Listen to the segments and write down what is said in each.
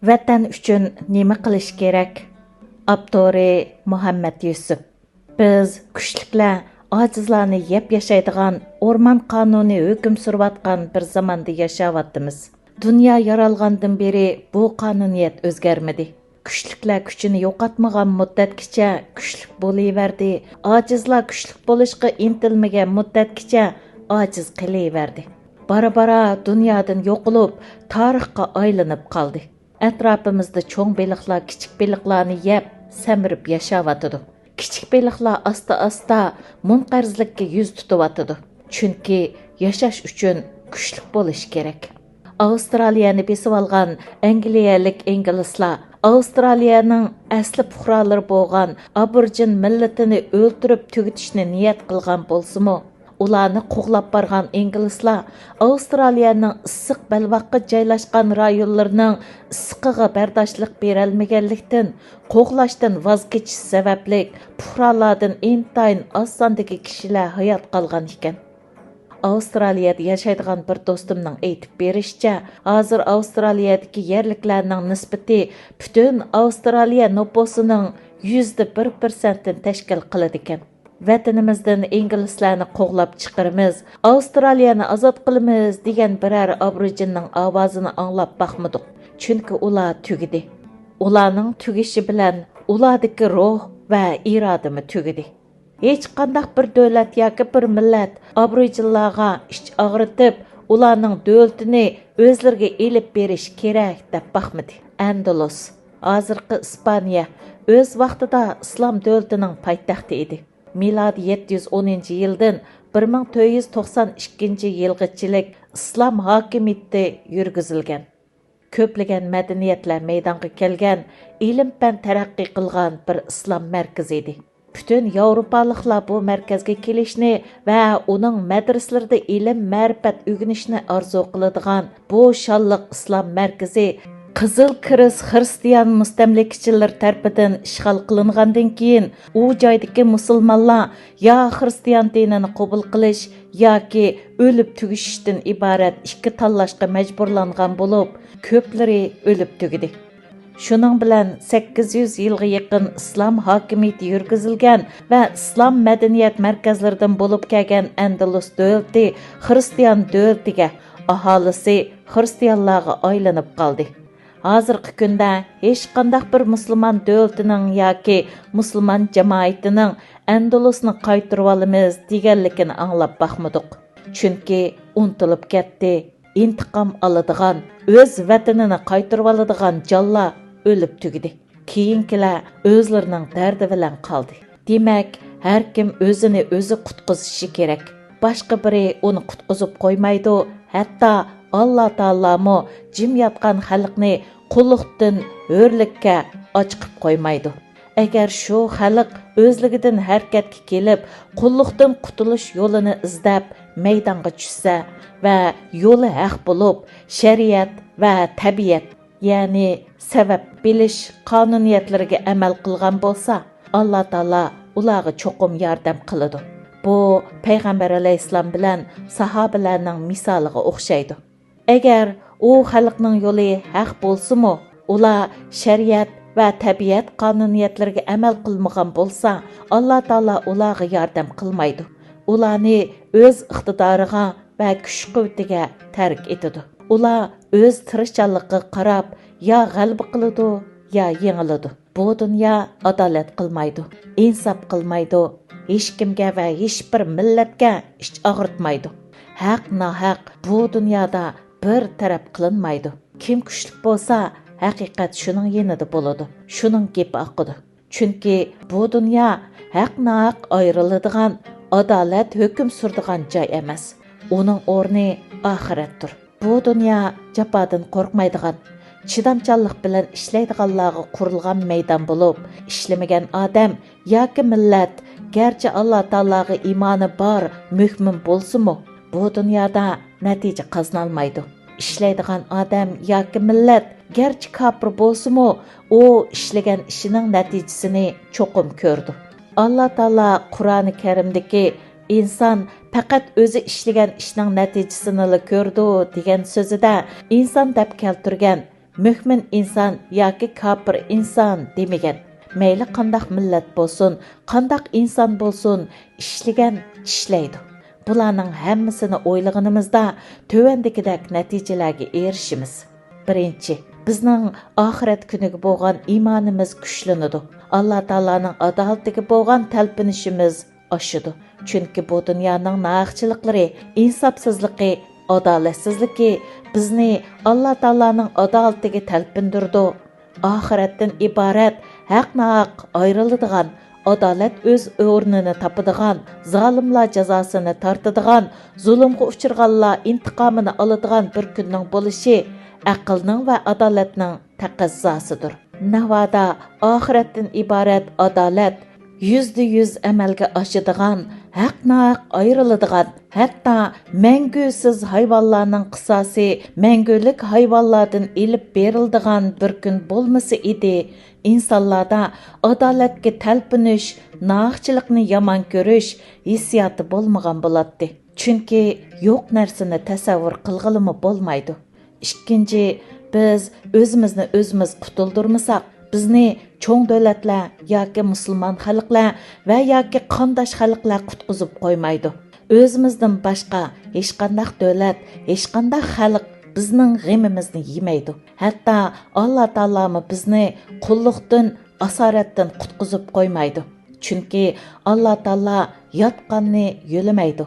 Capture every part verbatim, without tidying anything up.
ۋەتەن ئۈچۈن نېمە قىلىش كېرەك؟ ئاپتورى: مۇھەممەت يۈسۈپ. بىز كۈچلۈكلەر ئاجىزلارنى يەپ ياشايدىغان ئورمان قانۇنى ھۆكۈم سۈرۈۋاتقان بىر زاماندا ياشاۋاتىمىز. دۇنيا يارالغاندىن بېرى بۇ قانۇنىيەت ئۆزگەرمىدى. كۈچلۈكلەر كۈچىنى يوقاتمىغان مۇددەتكىچە كۈچلۈك بولۇۋەردى، ئاجىزلار كۈچلۈك بولۇشقا ئىنتىلمىگەن مۇددەتكىچە ئاجىز قېلىۋەردى. بارا-بارا دۇنيادىن يوقىلىپ، تارىخقا ئايلىنىپ قالدى. ئەتراپىمىزدا چوڭ بېلىقلار كىچىك بېلىقلارنى يەپ، سەمرىپ ياشاۋاتىدۇ. كىچىك بېلىقلار ئاستا-ئاستا مۇنقەرزلىككە يۈز تۇتۇۋاتىدۇ. چۈنكى ياشاش ئۈچۈن كۈچلۈك بولۇش كېرەك. ئاۋسترالىيەنى بېسىۋالغان ئەنگلىيەلىك ئىنگلىزلار ئاۋسترالىيەنىڭ ئەسلى پۇقرالىرى بولغان ئابورىجىن مىللىتىنى ئۆلتۈرۈپ تۈگىتىشنى نىيەت قىلغان بولسىمۇ، ئۇلارنى قوغلاپ بارغان ئىنگلىزلار ئاۋسترالىيەنىڭ ئىسسىق بەلباغقا جايلاشقان رايونلىرىنىڭ ئىسسىقىغا بەرداشلىق بېرەلمىگەنلىكتىن، قوغلاشتىن ۋاز كېچىش سەۋەبلىك پۇقرالاردىن ئىنتايىن ئاز ساندىكى كىشىلەر ھايات قالغان ئىكەن. ئاۋسترالىيەدە ياشايدىغان بىر دوستۇمنىڭ ئېيتىپ بېرىشىچە، ھازىر ئاۋسترالىيەدىكى يەرلىكلەرنىڭ نىسبىتى پۈتۈن ئاۋسترالىيە نوپۇسىنىڭ يۈزدە بىر پىرسەنتىنى تەشكىل قىلىدىكەن. ۋەتىنىمىزدىن ئىنگلىزلارنى قوغلاپ چىقىرىمىز، ئاۋسترالىيەنى ئازاد قىلىمىز دېگەن بىرەر ئابورىجىننىڭ ئاۋازىنى ئاڭلاپ باقمىدۇق. چۈنكى ئۇلار تۈگىدى. ئۇلارنىڭ تۈگىشى بىلەن ئۇلاردىكى روھ ۋە ئىرادىمۇ تۈگىدى. ھېچقانداق بىر دۆلەت ياكى بىر مىللەت ئابورىجىنلارغا ئىچ ئاغرىتىپ، ئۇلارنىڭ دۆلىتىنى ئۆزلىرىگە ئېلىپ بېرىش كېرەك دەپ باقمىدى. ئەندىلۇس، ھازىرقى ئىسپانىيە، ئۆز ۋاقتىدا ئىسلام دۆلىتىنىڭ پايتەختى ئىدى. مىلادىي يەتتە يۈز ئونىنچى يىلدىن بىر مىڭ تۆت يۈز توقسان ئىككىنچى يىلغىچىلىك ئىسلام ھاكىمىيىتى يۈرگۈزۈلگەن. كۆپلىگەن مەدەنىيەتلەر مەيدانغا كەلگەن، ئىلىم-پەن تەرەققىي قىلغان بىر ئىسلام مەركىزى ئىدى. پۈتۈن ياۋروپالىقلار بۇ مەركەزگە كېلىشنى ۋە ئۇنىڭ مەدرىسىلىرىدە ئىلىم-مەرىپەت ئۆگىنىشنى ئارزۇ قىلىدىغان بۇ شانلىق ئىسلام مەركىزى قىزىل كىرېست خىرىستىيان مۇستەملىكىچىلىرى تەرىپىدىن ئىشغال قىلىنغاندىن كېيىن، ئۇ جايدىكى مۇسۇلمانلار يا خىرىستىيان دىنىنى قوبۇل قىلىش ياكى ئۆلۈپ تۈگىشىشتىن ئىبارەت ئىككى تاللاشقا مەجبۇرلانغان بولۇپ، كۆپلىرى ئۆلۈپ تۈگىدى. شۇنىڭ بىلەن سەككىز يۈز يىلغا يېقىن ئىسلام ھاكىمىيىتى يۈرگۈزۈلگەن ۋە ئىسلام مەدەنىيەت مەركەزلىرىدىن بولۇپ كەلگەن ئەندەلۇس دۆلىتى خىرىستىيان دۆلىتىگە، ئاھالىسى خىرىستىيانلارغا ئايلىنىپ قالدى. ھازىرقى كۈندە ھېچقانداق بىر مۇسۇلمان دۆلىتىنىڭ ياكى مۇسۇلمان جامائىتىنىڭ ئەندىلۇسنى قايتۇرۇۋالىمىز دېگەنلىكىنى ئاڭلاپ باقمىدۇق. چۈنكى ئۇنتۇلۇپ كەتتى، ئىنتىقام ئالىدىغان، ئۆز ۋەتىنىنى قايتۇرۇۋالىدىغان جانلار ئۆلۈپ تۈگىدى. كېيىنكىلەر ئۆزلىرىنىڭ دەردى بىلەن قالدى. دېمەك، ھەركىم ئۆزىنى ئۆزى قۇتقۇزۇشى كېرەك. باشقا بىرى ئۇنى قۇتقۇزۇپ قويمايدۇ، ھەتتا ئاللا تائالامۇ جىم ياتقان خەلقنى قۇللۇقتىن ھۆرلۈككە ئاچىقىپ قويمايدۇ. ئەگەر شۇ خەلق ئۆزلۈكىدىن ھەرىكەتكە كېلىپ، قۇللۇقتىن قۇتۇلۇش يولىنى ئىزدەپ مەيدانغا چۈشسە ۋە يولى ھەق بولۇپ، شەرىئەت ۋە تەبىئەت، يەنى سەۋەب بىلىش قانۇنىيەتلىرىگە ئەمەل قىلغان بولسا، ئاللا تائالا ئۇلارغا چوقۇم ياردەم قىلىدۇ. بۇ پەيغەمبەر ئەلەيھىسسالام بىلەن ساھابىلەرنىڭ مىسالىغا ئوخشايدۇ. ئەگەر ئۇ خەلقنىڭ يولى ھەق بولسىمۇ، ئۇلار شەرىئەت ۋە تەبىئەت قانۇنىيەتلىرىگە ئەمەل قىلمىغان بولسا، ئاللا تائالا ئۇلارغا ياردەم قىلمايدۇ. ئۇلارنى ئۆز ئىقتىدارىغا ۋە كۈچ-قۇۋۋىتىگە تەرك ئېتىدۇ. ئۇلار ئۆز تىرىشچانلىقىغا قاراپ يا غەلىبە قىلىدۇ، يا يېڭىلىدۇ. بۇ دۇنيا ئادالەت قىلمايدۇ، ئىنساپ قىلمايدۇ، ھېچكىمگە ۋە ھېچبىر مىللەتكە ئىچ ئاغرىتمايدۇ. ھەق-ناھەق بۇ دۇنيادا بىر تەرەپ قىلىنمايدۇ. كىم كۈچلۈك بولسا، ھەقىقەت شۇنىڭ يېنىدا بولىدۇ، شۇنىڭ گېپى ئاقىدۇ. چۈنكى بۇ دۇنيا ھەق-ناھەق ئايرىلىدىغان، ئادالەت ھۆكۈم سۈرىدىغان جاي ئەمەس. ئۇنىڭ ئورنى ئاخىرەتتۇر. بۇ دۇنيا جاپادىن قورقمايدىغان، چىدامچانلىق بىلەن ئىشلەيدىغانلارغا قۇرۇلغان مەيدان بولۇپ، ئىشلىمىگەن ئادەم ياكى مىللەت گەرچە ئاللا تائالاغا ئىمانى بار مۆمىن بولسىمۇ، بۇ دۇنيادا نەتىجە قازىنالمايدۇ. ئىشلەيدىغان ئادەم ياكى مىللەت گەرچە كاپىر بولسىمۇ، ئۇ ئىشلىگەن ئىشىنىڭ نەتىجىسىنى چوقۇم كۆرىدۇ. ئاللا تائالا قۇرئانى كەرىمدىكى «ئىنسان پەقەت ئۆزى ئىشلىگەن ئىشنىڭ نەتىجىسىنىلا كۆرىدۇ» دېگەن سۆزىدە ئىنسان دەپ كەلتۈرگەن مۆمىن ئىنسان ياكى كاپىر ئىنسان دېمىگەن. مەيلى قانداق مىللەت بولسۇن، قانداق ئىنسان بولسۇن، ئىشلىگەن چىشلەيدۇ. بۇلارنىڭ ھەممىسىنى ئويلىغىنىمىزدا تۆۋەندىكىدەك نەتىجىلەرگە ئېرىشىمىز. بىرىنچى، بىزنىڭ ئاخىرەت كۈنىگە بولغان ئىمانىمىز كۈچلىنىدۇ. ئاللا تائالانىڭ ئادالىتىگە بولغان تەلپۈنۈشىمىز ئاشىدۇ. چۈنكى بۇ دۇنيانىڭ ناھەقچىلىقلىرى، ئىنساپسىزلىقى، ئادالەتسىزلىكى بىزنى ئاللا تائالانىڭ ئادالىتىگە تەلپۈندۈرىدۇ. ئاخىرەتتىن ئىبارەت ھەق-ناھەق ئايرىلىدىغان، ئادالەت ئۆز ئورنىنى تاپىدىغان، زالىملار جازاسىنى تارتىدىغان، زۇلۇمغا ئۇچرىغانلار ئىنتىقامىنى ئالىدىغان بىر كۈننىڭ بولۇشى ئەقىلنىڭ ۋە ئادالەتنىڭ تەقەززاسىدۇر. ناۋادا ئاخىرەتتىن ئىبارەت ئادالەت يۈزدە يۈز ئەمەلگە ئاشىدىغان، ھەق-ناھەق ئايرىلىدىغان، ھەتتا مەڭگۈسىز ھايۋانلارنىڭ قىساسى مەڭگۈلۈك ھايۋانلاردىن ئېلىپ بېرىلىدىغان بىر كۈن بولمىسا ئىدى، ئىنسانلاردا ئادالەتكە تەلپۈنۈش، ناھەقچىلىقنى يامان كۆرۈش ھېسسىياتى بولمىغان بولاتتى. چۈنكى يوق نەرسىنى تەسەۋۋۇر قىلغىلىمۇ بولمايدۇ. ئىككىنچى، بىز ئۆزىمىزنى ئۆزىمىز قۇتۇلدۇرمىساق، بىزنى چوڭ دۆلەتلەر ياكى مۇسۇلمان خەلقلەر ۋە ياكى قانداش خەلقلەر قۇتقۇزۇپ قويمايدۇ. ئۆزىمىزدىن باشقا ھېچقانداق دۆلەت، ھېچقانداق خەلق بىزنىڭ غېمىمىزنى يېمەيدۇ. ھەتتا ئاللا تائالامۇ بىزنى قۇللۇقتىن، ئاسارەتتىن قۇتقۇزۇپ قويمايدۇ. چۈنكى ئاللا تائالا ياتقاننى يۆلىمەيدۇ،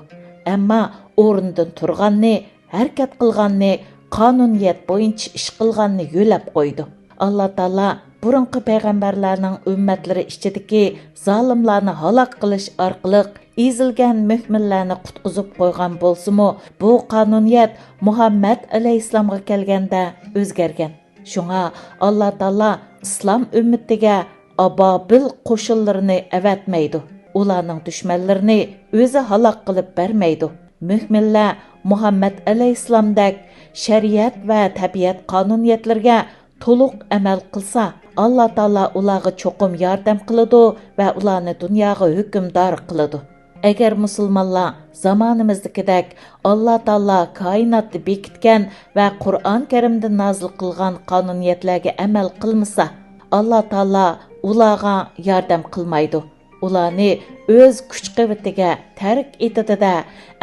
ئەمما ئورنىدىن تۇرغاننى، ھەرىكەت قىلغاننى، قانۇنىيەت بويىچە ئىش قىلغاننى يۆلەپ قويىدۇ. ئاللا تائالا بۇرۇنقى پەيغەمبەرلەرنىڭ ئۈممەتلىرى ئىچىدىكى زالىملارنى ھالاك قىلىش ئارقىلىق ئېزىلگەن مۆمىنلەرنى قۇتقۇزۇپ قويغان بولسىمۇ، بۇ قانۇنىيەت مۇھەممەد ئەلەيھىسسالامغا كەلگەندە ئۆزگەرگەن. شۇڭا ئاللا تائالا ئىسلام ئۈممىتىگە ئابابىل قوشۇنلىرىنى ئەۋەتمەيدۇ. ئۇلارنىڭ دۈشمەنلىرىنى ئۆزى ھالاك قىلىپ بەرمەيدۇ. مۆمىنلەر مۇھەممەد ئەلەيھىسسالامدەك شەرىئەت ۋە تەبىئەت قانۇنىيەتلىرىگە تولۇق ئەمەل قىلسا، ئاللا تائالا ئۇلارغا چوقۇم ياردەم قىلىدۇ ۋە ئۇلارنى دۇنياغا ھۆكۈمدار قىلىدۇ. ئەگەر مۇسۇلمانلار زامانىمىزدىكىدەك ئاللا تائالا كائىناتتا بېكىتكەن ۋە قۇرئان كەرىمدە نازىل قىلغان قانۇنىيەتلەرگە ئەمەل قىلمىسا، ئاللا تائالا ئۇلارغا ياردەم قىلمايدۇ. ئۇلارنى ئۆز كۈچ-قۇۋۋىتىگە تەرك ئېتىدۇ-دە،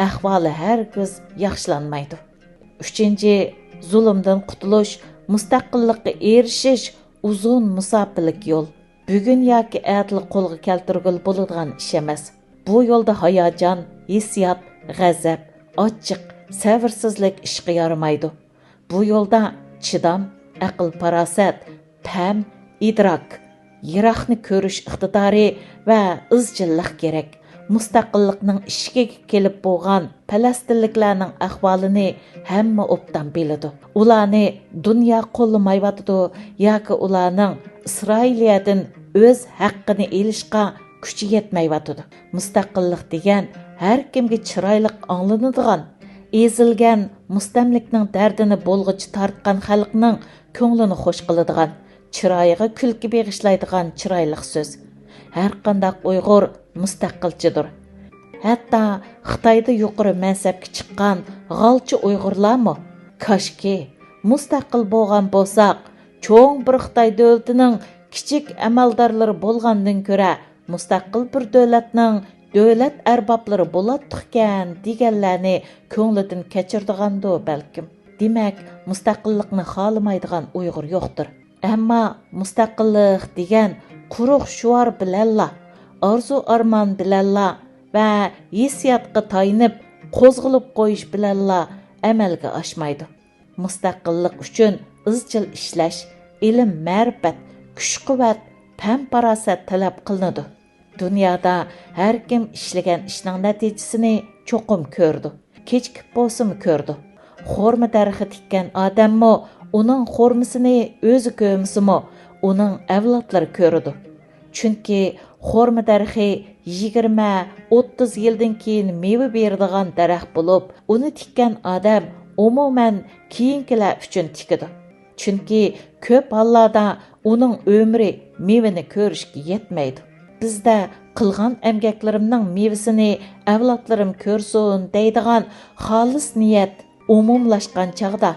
ئەھۋالى ھەرگىز ياخشىلانمايدۇ. ئۈچىنچى، زۇلۇمدىن قۇتۇلۇش، مۇستەقىللىققا ئېرىشىش ئۇزۇن مۇساپىلىك يول. بۈگۈن ياكى ئەتىلا قولغا كەلتۈرگىلى بولىدىغان ئىش ئەمەس. بۇ يولدا ھاياجان، ھېسسىيات، غەزەپ، ئاچچىق، سەۋرسىزلىك ئىشقا يارىمايدۇ. بۇ يولدا چىدام، ئەقىل-پاراسەت، پەم، ئىدراك، يىراقنى كۆرۈش ئىقتىدارى ۋە ئىزچىللىق كېرەك. مۇستەقىللىقنىڭ ئىشىكىگە كېلىپ بولغان پەلەستىنلىكلەرنىڭ ئەھۋالىنى ھەممە ئوبدان بىلىدۇ. ئۇلارنى دۇنيا قوللىمايۋاتىدۇ ياكى ئۇلارنىڭ ئىسرائىلىيەدىن ئۆز ھەققىنى ئېلىشقا كۈچى يەتمەيۋاتىدۇ. مۇستەقىللىق دېگەن ھەر كىمگە چىرايلىق ئاڭلىنىدىغان، ئېزىلگەن، مۇستەملىكنىڭ دەردىنى بولغۇچە تارتقان خەلقنىڭ كۆڭلىنى خۇش قىلىدىغان، چىرايىغا كۈلكە بېغىشلايدىغان چىرايلىق سۆز. ھەرقانداق ئۇيغۇر مۇستەقىلچىدۇر. ھەتتا خىتايدا يۇقىرى مەنسەپكە چىققان غالچە ئۇيغۇرلارمۇ، كاشكى، مۇستەقىل بولغان بولساق، چوڭ بىر خىتاي دۆلىتىنىڭ كىچىك ئەمەلدارلىرى بولغاندىن كۆرە، مۇستەقىل بىر دۆلەتنىڭ دۆلەت ئەربابلىرى بولاتتۇقكەن دېگەنلەرنى كۆڭلىدىن كەچۈرىدىغاندۇ بەلكىم. دېمەك، مۇستەقىللىقنى خالىمايدىغان ئۇيغۇر يوقتۇر. ئەمما مۇستەقىللىق دېگەن قۇرۇق شوئار بىلەنلا، ئارزۇ-ئارمان بىلەنلا ۋە ھېسسىياتقا تايىنىپ قوزغىلىپ قويۇش بىلەنلا ئەمەلگە ئاشمايدۇ. مۇستەقىللىق ئۈچۈن ئىزچىل ئىشلەش، ئىلىم-مەرىپەت، كۈچ-قۇۋۋەت، پەم-پاراسەت تەلەپ قىلىنىدۇ. دۇنيادا ھەركىم ئىشلىگەن ئىشنىڭ نەتىجىسىنى چوقۇم كۆرىدۇ. كېچىكىپ بولسىمۇ كۆرىدۇ. خورما دەرىخى تىككەن ئادەممۇ ئۇنىڭ خورمىسىنى ئۆزى كۆرمىسىمۇ، ئۇنىڭ ئەۋلادلىرى كۆرىدۇ. چۈنكى خورما دەرىخى يىگىرمە، ئوتتۇز يىلدىن كېيىن مېۋە بېرىدىغان دەرەخ بولۇپ، ئۇنى تىككەن ئادەم ئومۇمەن كېيىنكىلەر ئۈچۈن تىكىدۇ. چۈنكى كۆپ ھاللاردا ئۇنىڭ ئۆمرى مېۋىنى كۆرۈشكە يەتمەيدۇ. بىزدە «قىلغان ئەمگەكلىرىمنىڭ مېۋىسىنى ئەۋلادلىرىم كۆرسۇن» دەيدىغان خالىس نىيەت ئومۇملاشقان چاغدا،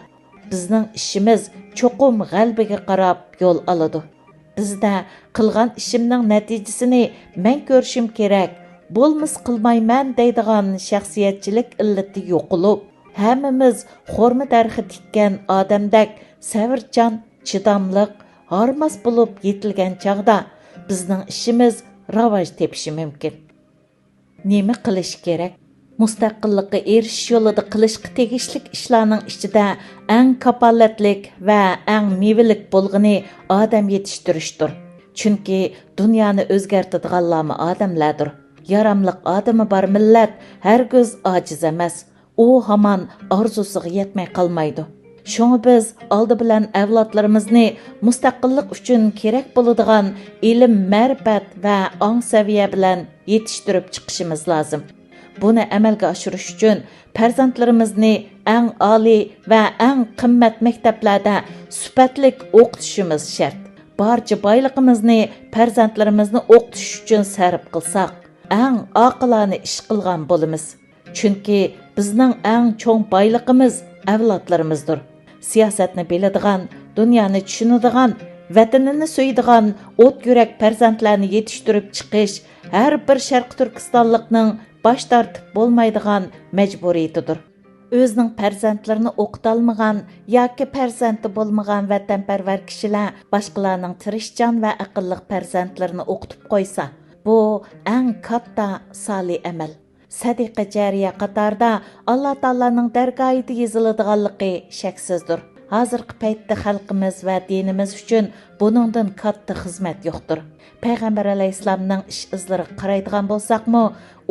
بىزنىڭ ئىشىمىز چوقۇم غەلىبىگە قاراپ يول ئالىدۇ. بىزدە قىلغان ئىشىمنىڭ نەتىجىسىنى مەن كۆرۈشۈم كېرەك، بولمىسا قىلمايمەن دەيدىغان شەخسىيەتچىلىك ئىللىتى يوقىلىپ، ھەممىمىز خورما دەرىخى تىككەن ئادەمدەك سەۋرچان، چىداملىق، ھارماس بولۇپ يېتىلگەن چاغدا بىزنىڭ ئىشىمىز راۋاج تېپىشى مۇمكىن. نېمە قىلىش كېرەك؟ مۇستەقىللىققا ئېرىشىش يولىدا قىلىشقا تېگىشلىك ئىشلارنىڭ ئىچىدە ئەڭ كاپالەتلىك ۋە ئەڭ مېۋىلىك بولغىنى ئادەم يېتىشتۈرۈشتۇر. چۈنكى دۇنيانى ئۆزگەرتىدىغانلارمۇ ئادەملەردۇر. ياراملىق ئادىمى بار مىللەت ھەرگىز ئاجىز ئەمەس. ئۇ ھامان ئارزۇسىغا يەتمەي قالمايدۇ. شۇڭا بىز ئالدى بىلەن ئەۋلادلىرىمىزنى مۇستەقىللىق ئۈچۈن كېرەك بولىدىغان ئىلىم، مەرىپەت ۋە ئاڭ سەۋىيە بىلەن يېتىشتۈرۈپ چىقىشىمىز لازىم. بۇنى ئەمەلگە ئاشۇرۇش ئۈچۈن پەرزەنتلىرىمىزنى ئەڭ ئالىي ۋە ئەڭ قىممەت مەكتەپلەردە سۈپەتلىك ئوقۇتۇشىمىز شەرت. بارچە بايلىقىمىزنى پەرزەنتلىرىمىزنى ئوقۇتۇش ئۈچۈن سەرپ قىلساق، ئەڭ ئاقىلانە ئىش قىلغان بولىمىز. چۈنكى بىزنىڭ ئەڭ چوڭ بايلىقىمىز ئەۋلادلىرىمىزدۇر. سىياسەتنى بىلىدىغان، دۇنيانى چۈشىنىدىغان، ۋەتىنىنى سۆيىدىغان، ئوت يۈرەك پەرزەنتلەرنى يېتىشتۈرۈپ چىقىش ھەر بىر شەرقىي تۈركىستانلىقنىڭ باش تارتىپ بولمايدىغان مەجبۇرىيىتىدۇر. ئۆزىنىڭ پەرزەنتلىرىنى ئوقۇتالمىغان ياكى پەرزەنتى بولمىغان ۋەتەنپەرۋەر كىشىلەر باشقىلارنىڭ تىرىشچان ۋە ئەقىللىق پەرزەنتلىرىنى ئوقۇتۇپ قويسا، بۇ ئەڭ كاتتا سالىھ ئەمەل. سەدىقە جارىيە قاتارىدا ئاللا تائالانىڭ دەرگاھىدا يېزىلىدىغانلىقى شەكسىزدۇر. ھازىرقى پەيتتە خەلقىمىز ۋە دىنىمىز ئۈچۈن بۇنىڭدىن كاتتا خىزمەت يوقتۇر. پەيغەمبەر ئەلەيھىسسالامنىڭ ئىش ئىزلىرىغا قارايدىغان بولساقمۇ،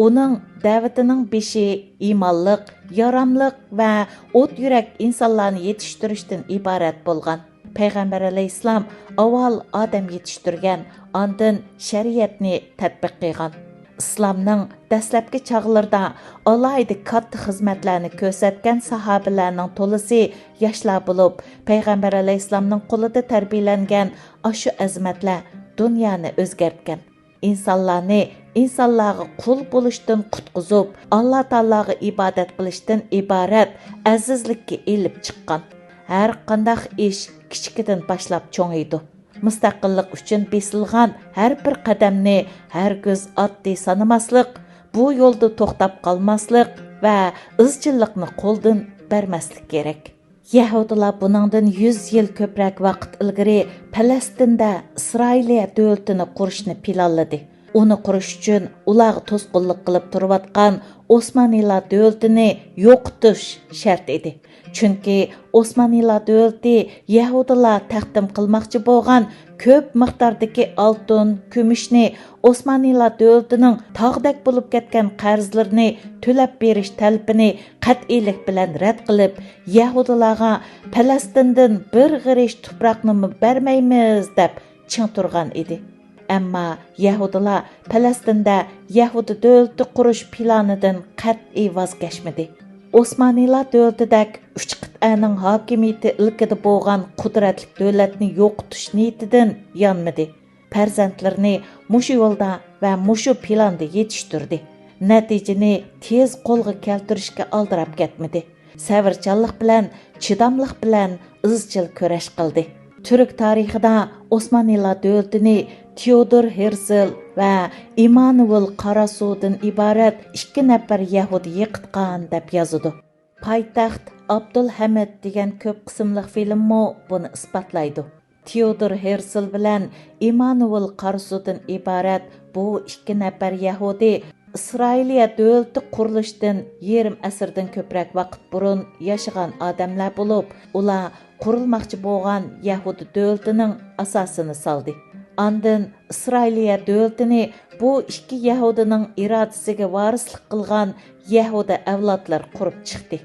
ئۇنىڭ دەۋىتىنىڭ بېشى ئىمانلىق، ياراملىق ۋە ئوت يۈرەك ئىنسانلارنى يېتىشتۈرۈشتىن ئىبارەت بولغان. پەيغەمبەر ئەلەيھىسسالام ئاۋۋال ئادەم يېتىشتۈرگەن، ئاندىن شەرىئەتنى تەتبىق قىلغان. ئىسلامنىڭ دەسلەپكى چاغلىرىدا ئالاھىدە كاتتا خىزمەتلەرنى كۆرسەتكەن ساھابىلەرنىڭ تولىسى ياشلار بولۇپ، پەيغەمبەر ئەلەيھىسسالامنىڭ قولىدا تەربىيەلەنگەن ئاشۇ ئەزىمەتلەر دۇنيانى ئۆزگەرتكەن. ئىنسانلارنى ئىنسانلارغا قۇل بولۇشتىن قۇتقۇزۇپ، ئاللا تائالاغا ئىبادەت قىلىشتىن ئىبارەت ئەزىزلىككە ئېلىپ چىققان. ھەر قانداق ئىش كىچىكىدىن باشلاپ چوڭىيىدۇ. مۇستەقىللىق ئۈچۈن بېسىلغان ھەر بىر قەدەمنى ھەرگىز ئاددىي سانىماسلىق، بۇ يولدا توختاپ قالماسلىق ۋە ئىزچىللىقنى قولدىن بەرمەسلىك كېرەك. يەھۇدىيلار بۇنىڭدىن يۈز يىل كۆپرەك ۋاقىت ئىلگىرى پەلەستىندە ئىسرائىلىيە دۆلىتىنى قۇرۇشنى پىلانلىدى. ئۇنى قۇرۇش ئۈچۈن ئۇلارغا توسقۇنلۇق قىلىپ تۇرۇۋاتقان ئوسمانىيلار دۆلىتىنى يوقىتىش شەرت ئىدى. چۈنكى ئوسمانىيلار دۆلىتى يەھۇدىيلار تەقدىم قىلماقچى بولغان كۆپ مىقداردىكى ئالتۇن، كۈمۈشنى، ئوسمانىيلار دۆلىتىنىڭ تاغدەك بولۇپ كەتكەن قەرزلىرىنى تۆلەپ بېرىش تەلىپىنى قەتئىيلىك بىلەن رەت قىلىپ، يەھۇدىيلارغا پەلەستىندىن بىر غېرىچ تۇپراقنىمۇ بەرمەيمىز دەپ چىڭ تۇرغان ئىدى. ئەمما يەھۇدىيلار پەلەستىندە يەھۇدىي دۆلىتى قۇرۇش پىلانىدىن قەتئىي ۋاز كەچمىدى. ئوسمانىيلار دۆلىتىدەك ئۈچ قىتئەنىڭ ھاكىمىيىتى ئىلكىدە بولغان قۇدرەتلىك دۆلەتنى يوقىتىش نىيىتىدىن يانمىدى. پەرزەنتلىرىنى مۇشۇ يولدا ۋە مۇشۇ پىلاندا يېتىشتۈردى. نەتىجىنى تېز قولغا كەلتۈرۈشكە ئالدىراپ كەتمىدى. سەۋرچانلىق بىلەن، چىداملىق بىلەن ئىزچىل كۈرەش قىلدى. تۈرك تارىخىدا ئوسمانىيلار دۆلىتىنى تېئودور ھېرسل ۋە ئىمانۇئېل قاراسۇدىن ئىبارەت ئىككى نەپەر يەھۇدىي يىقىتقان دەپ يازىدۇ. پايتەخت ئابدۇلھەمىد دېگەن كۆپ قىسىملىق فىلىممۇ بۇنى ئىسپاتلايدۇ. تېئودور ھېرسل بىلەن ئىمانۇئېل قارىسۇدىن ئىبارەت بۇ ئىككى نەپەر يەھۇدىي ئىسرائىلىيە دۆلىتى قۇرۇلۇشتىن يېرىم ئەسىردىن كۆپرەك ۋاقىت بۇرۇن ياشىغان ئادەملەر بولۇپ، ئۇلار قۇرۇلماقچى بولغان يەھۇدىي دۆلىتىنىڭ ئاساسىنى سالدى. ئاندىن ئىسرائىلىيە دۆلىتىنى بۇ ئىككى يەھۇدىينىڭ ئىرادىسىگە ۋارىسلىق قىلغان يەھۇدىي ئەۋلادلار قۇرۇپ چىقتى.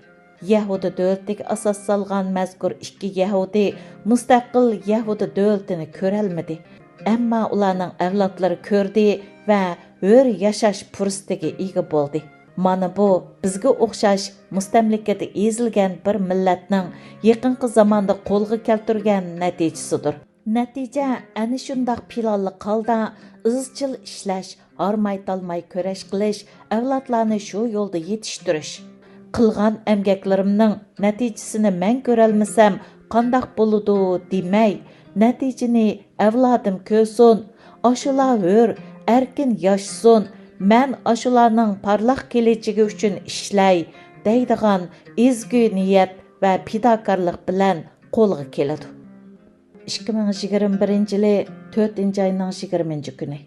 يەھۇدىي دۆلىتىگە ئاساس سالغان مەزكۇر ئىككى يەھۇدىي مۇستەقىل يەھۇدىي دۆلىتىنى كۆرەلمىدى. ئەمما ئۇلارنىڭ ئەۋلادلىرى كۆردى ۋە ھۆر ياشاش پۇرسىتىگە ئىگە بولدى. مانا بۇ بىزگە ئوخشاش مۇستەملىكىدە ئېزىلگەن بىر مىللەتنىڭ يېقىنقى زاماندا قولغا كەلتۈرگەن نەتىجىسىدۇر. نەتىجە ئەنە شۇنداق پىلانلىق ھالدا ئىزچىل ئىشلەش، ھارماي-تالماي كۈرەش قىلىش، ئەۋلادلارنى شۇ يولدا يېتىشتۈرۈش. قىلغان ئەمگەكلىرىمنىڭ نەتىجىسىنى مەن كۆرەلمىسەم، قانداق بولىدۇ دېمەي، نەتىجىنى ئەۋلادىم كۆرسۇن، ئاشۇلار ھۆر، ئەركىن ياشىسۇن، مەن ئاشۇلارنىڭ پارلاق كېلىچىكى ئۈچۈن ئىشلەي، دەيدىغان ئىزگۈ نىيەت ۋە پىداكارلىق بىلەن قولغا كېلىدۇ. ئىككى مىڭ يىگىرمە بىرىنچى يىلى تۆتىنچى ئاينىڭ يىگىرمىنچى كۈنى.